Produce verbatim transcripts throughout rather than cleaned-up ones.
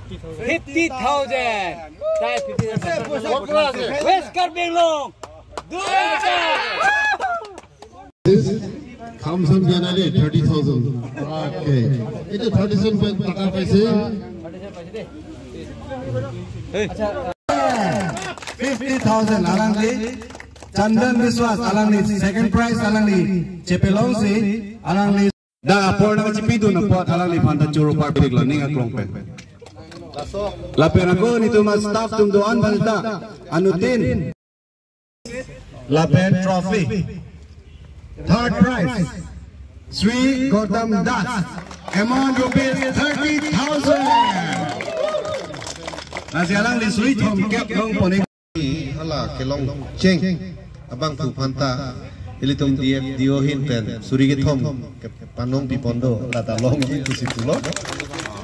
Fifty thousand. West Karbi Anglong. Dui. Kamsam Janali, thirty thousand. Okay. Itu thirty thousand taka paise. Fifty thousand alangli. Chandan Biswas alangli second prize alangli chepelongsi alangli. Dak apor nangchipidun apot alangliphan ta choro parpiklo ning aklong pen. Lapen ako nelitum astaff atum do-an aphan ta anuttin. Lapen trophy. Third prize, Sri Gautam Das. Amount rupees thirty thousand. Lasi alangli suri thomkep longpon-ik. Hala kelong cheng abangphu aphan ta ilitum D F D O ahin pen suri kethom kepanong pipon do, lata longji pusi pulo.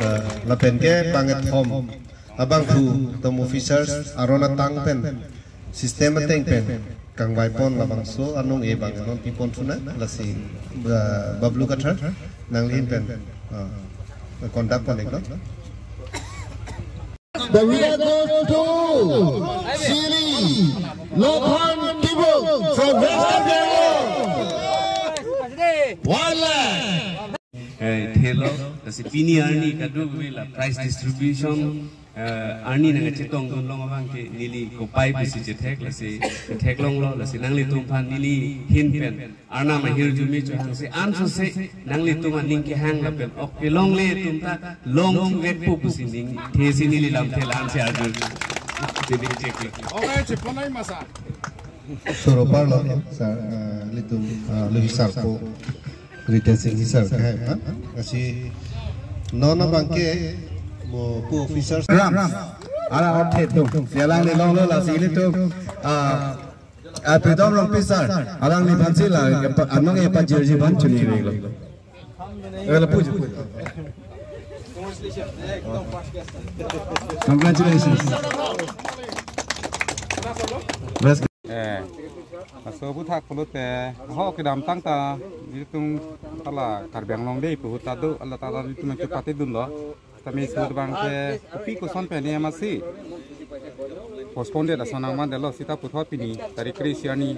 Eh, lapen ke bang kethom abangphu atum officers aron atang pen system ateng pen kangvaipon labangso anong-e bang non pipon thuna, lasi ba-, Bablu Kathar nangli ahin pen, ah, conduct pon-iklo. The winner goes to Sri Lokhan Tibuk from West Karbi Anglong. One lakh. Eh, thelo, lasi pini arni kadokave la prize distribution, eh, arni nangchetongdun long abang ke neli kopai pusi chethek, lasi chetheklonglo, lasi nanglitum aphan neli ahin pen Arnam ahirjume chohangsi ansose nanglitum aning kehang lapen ok kelongle atum ta longvekpo pusi ningthesi neli lamthe la-ansi arju. Diding cheklo. Okay, cheponai masa. Soro parlo, sir, eh, ilitum, eh, Luhi sir po, Ritesh Singh sir ke, ha? Lasi non abang ke mo pu officers. Gram. Ara othe tum. Si alangli longlo, lasi ilitum, ah, Ah, Pritom Rongpi sir, alangliphan si la, kepa-, anong-e pajirji aphan chuningri lo. Eh, lapu ji. Congratulations. Best. Eh, laso aphuthak pulote, ho kedamtang ta, ilitum hala Karbi Anglong Day pu ahut ta do, hala ta ilitum chepatedunlo. Tame sut abang ke kopi koson pen ni amatsi postpone det ason nangmandetlo, seta puthot pini tarik kre-isi arni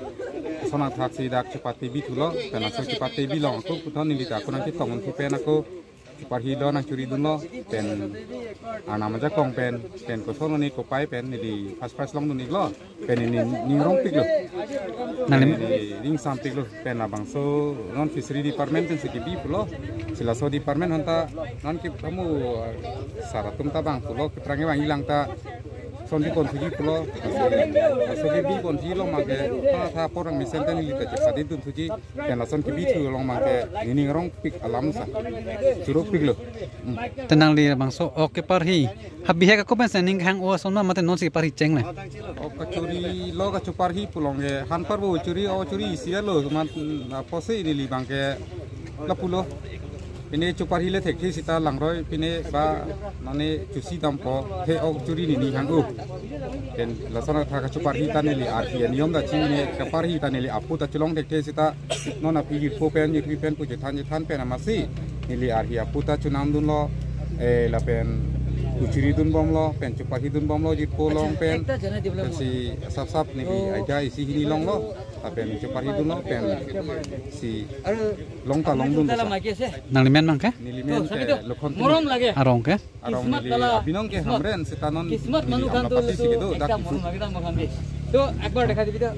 ason angthaksi dak chepate bithulo, pen laso chepate bilong ako puthot neli ta ako nangchetong unthu pen ako cheparhilo, nangchuridunlo, pen Arnam ajakong pen, pen koson oni kopai pen neli first prize longdun-iklo. Pen neli ning rongpiklo. Nangli- Neli ning sampiklo. Pen labangso non fishery department pensi kebi pulo. Si laso department aphanta non ke kamu, eh, sar atum ta bang pulo, keprang ke bang ilang ta son bipon thuji pulo. Laso kebiponthuji along abang ke tha tha porang mesen ta neli ta chepatedun thuji. Pen lason kebithu along abang ke neli ning rongpik alam sa. Chorokpiklo. Hmm. Te nangli labangso ok keparhi ha bihek ako pensi ning kehang-o ason ma mate nonsi keparhi chengle? Ok kachorilo, kachoparhi pulo abang ke han parbo chori, o chori isi alo, man, mm, apotsi neli abang ke lapulo. Pine choparhile thekthe seta langroi, pine ba mane chosi dampo, he ok chori neli hang-o. Pen lason athak kachoparhi ta neli arhi aniyom ta chini, kaparhi ta neli apu ta chelong thekthe seta non aphi jirpo pen, jirpi pen pu chethan chethan pen amatsi neli arhi apu ta chonamdunlo, eh, lapen kuchiri dunbomlo, pen choparhi dunbomlo jirpo along pen. Pensi sap sap neli aida isi hini longlo, lapen choparhidunlo, pensi long ta longdunlo sa. Nangli men abang ke? Neli men ke Lokhon Timung. Arong ke? Arong neli abinong ke Hamren, seta non neli Amlapatisi kedo, dak isu. To, ekbar dekha dibi to.